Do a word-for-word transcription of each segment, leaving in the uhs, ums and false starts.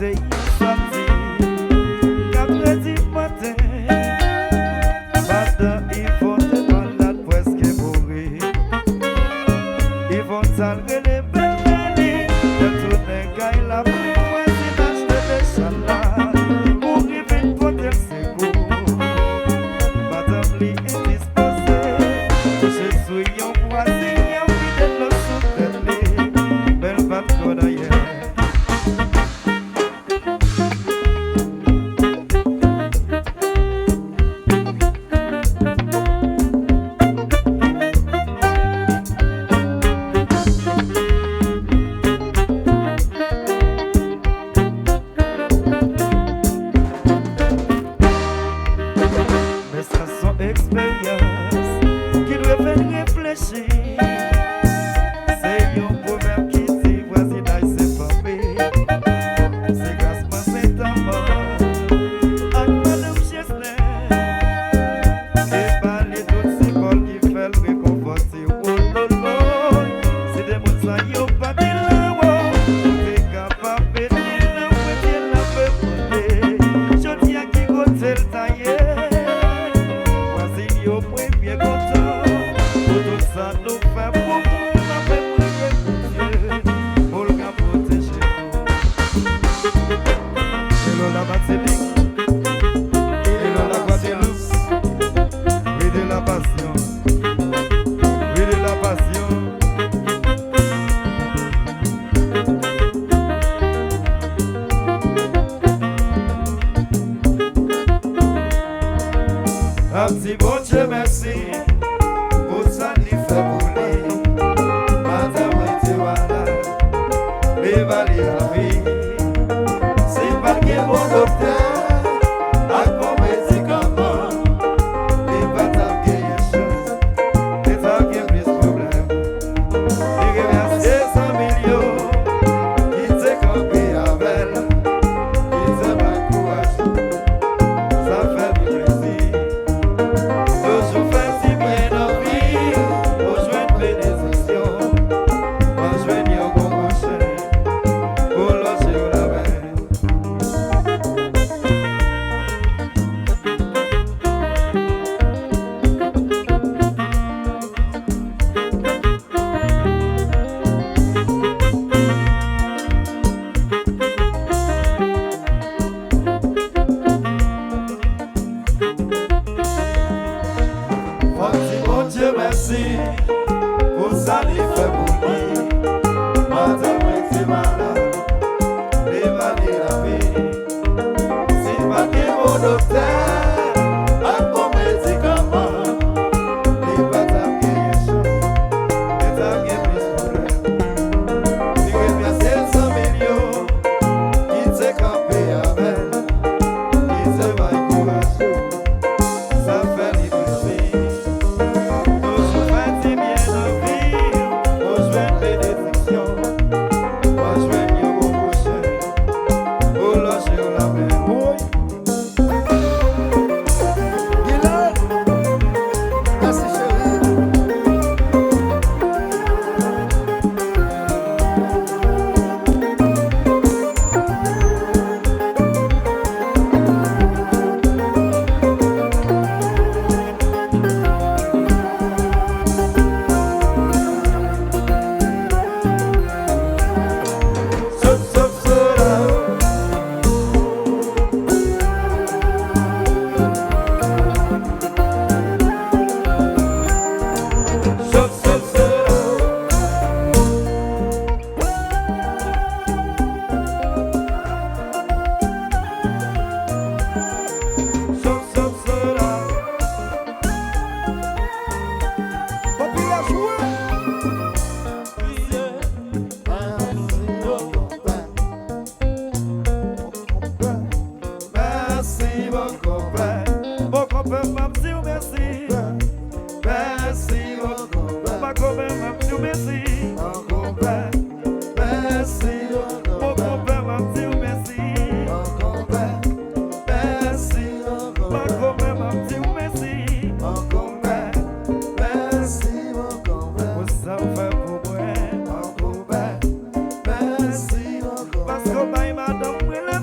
Se yon samdi, katrè di maten, madan Ivon te malad, prèske mouri. Ivon t al rele bèlmè li, lè l tounen kay la, menm vwazinaj te deja la, kouri vin pote l sekou. Madanm li endispoze, kouche sou yon bwa, Senyè vide dlo sou tèt li, men l pa t konn anyen. Men sa s on eksperyans ki dwe fè n reflechi. Se yon pwovèb ki di vwazinaj se fanmi. Se gras Manzè Tanman ak madanm Chesnè. Ke pale tout sipò l ki fè l rekonfòte w. Ololoy, si de moun sa yo pa te la, ou te ka pa pete la, mwen te la pe pote. Jodi a ki kote l ta ye? Vwazin yo premye kontan pou tout sa nou fè pou moun. N ap priye Bondye pou l ka pwoteje nou. Hello la Matinik, hello la Gwadloup, vive la passion, vive la passion. Ap di Bondye mèsi pou sa li fè pou li. Madanm mwen te malad, li ba li lavi. Si pa t gen bon doktè ak bon medikaman, li pa t ap genyen chans, li t ap gen plis pwoblèm. Li remèsye zanmi l yo ki te kanpe avè l, ki te bay kouraj. Sa fè li plezi. Toujou fè tibyen nan vi w, ou jwenn benediksyon. W a jwenn yon bon machin pou lonje w lamen. Fò n di Bondye mèsi pou sa li fè pou li. Madanm mwen te malad, li ba li lavi. Si pa t gen bon doktè ak bon medikaman, li pa t ap genyen chans, li t ap gen plis pwoblèm. Li remèsye zanmi l yo ki te kanpe avè l, ki te bay kouraj yo. Sa fè li plezi. Toujou fè tibyen nan vi w, ou jwenn benediksyon, ou jwenn yon bon pwochen, ou lonje w lamen. Wi. Gilad, mèsi cheri. Mèsi, bon konpè. Bon konpè, m ap di w mèsi. Mèsi, bon konpè. Bon konpè, m ap di w mèsi. Bon konpè, mèsi, bon konpè. Bon konpè, m ap di w mèsi. Bon konpè, mèsi, bon konpè. Bon konpè, m ap di w mèsi. Bon konpè, mèsi, bon konpè. Pou sa w fè pou mwen. Bon konpè, mèsi, bon konpè. Paske w bay madanm mwen la.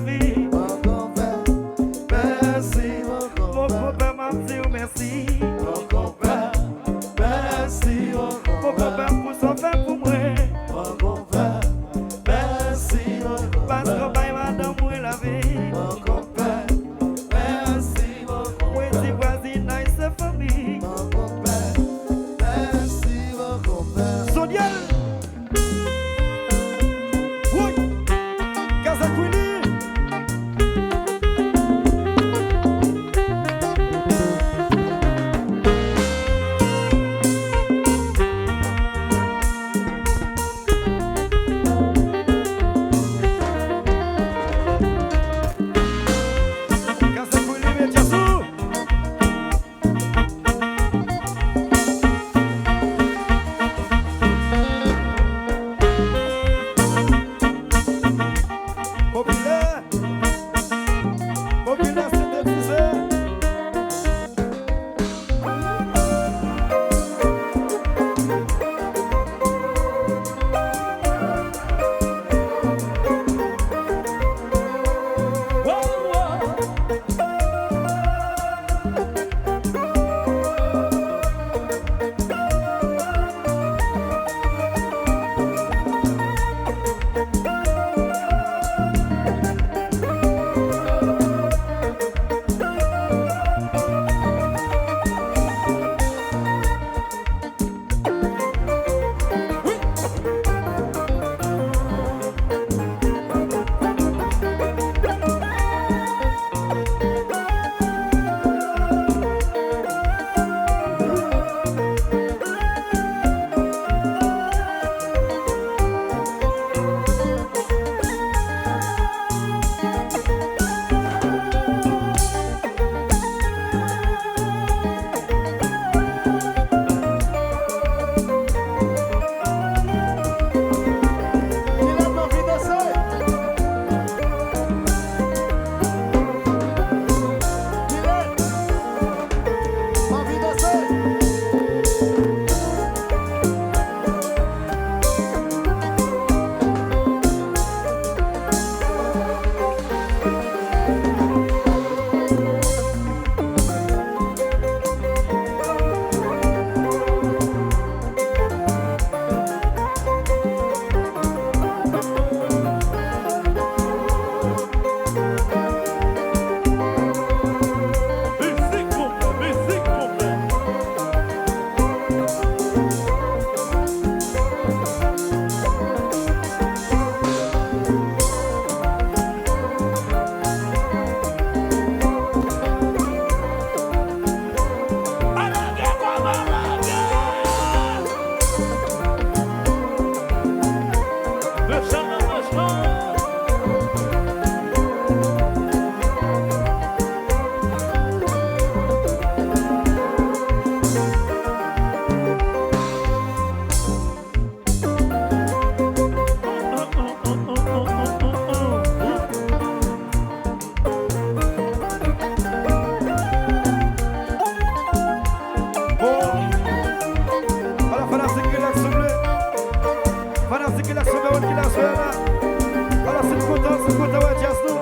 Kontan wè djaz nou.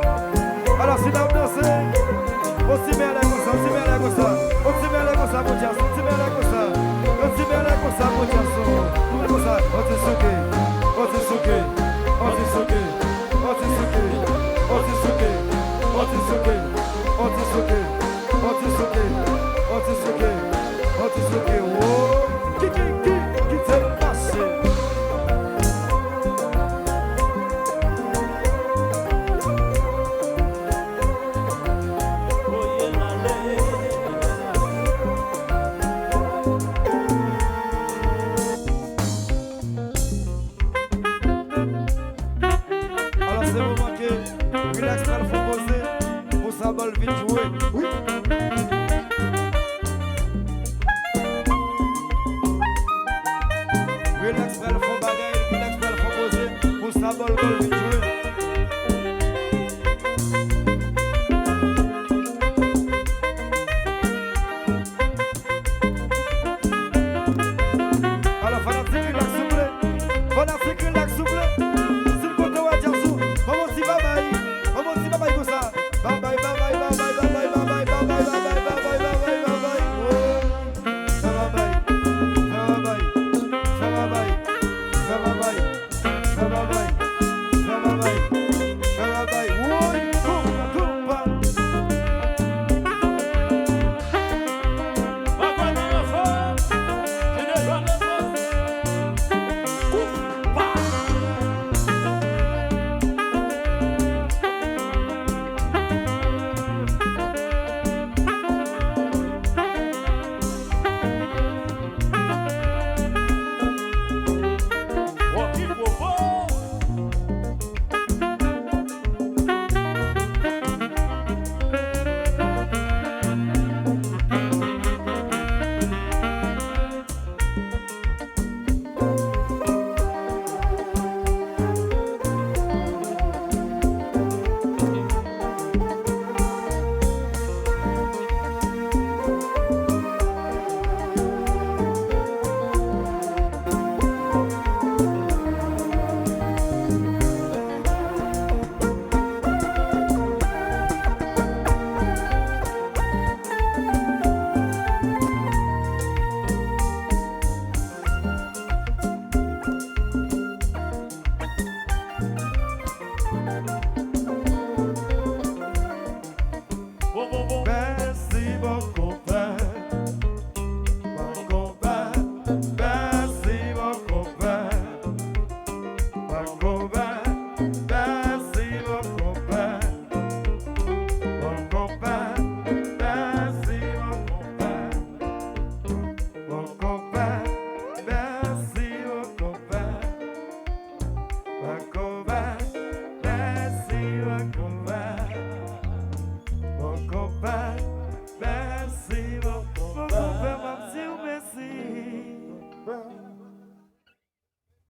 Alò, si n ap danse, on ti men anlè konsa, on ti men anlè konsa, on ti men anlè konsa pou djaz, on ti men anlè konsa, on ti men anlè konsa pou djaz nou. Konsa, on ti souke, on ti souke, on ti souke, on ti souke, on ti souke, on ti souke, on ti souke, on ti souke, on ti souke, on ti souke. Wo, ki, ki, ki, ki te pase? Alò, se moman ke Relax pral fè poze pou sa bòl vin jwe. Wi. Relax pral fè bagay, Relax pral fè poze pou sa bòl, bòl vin jwe.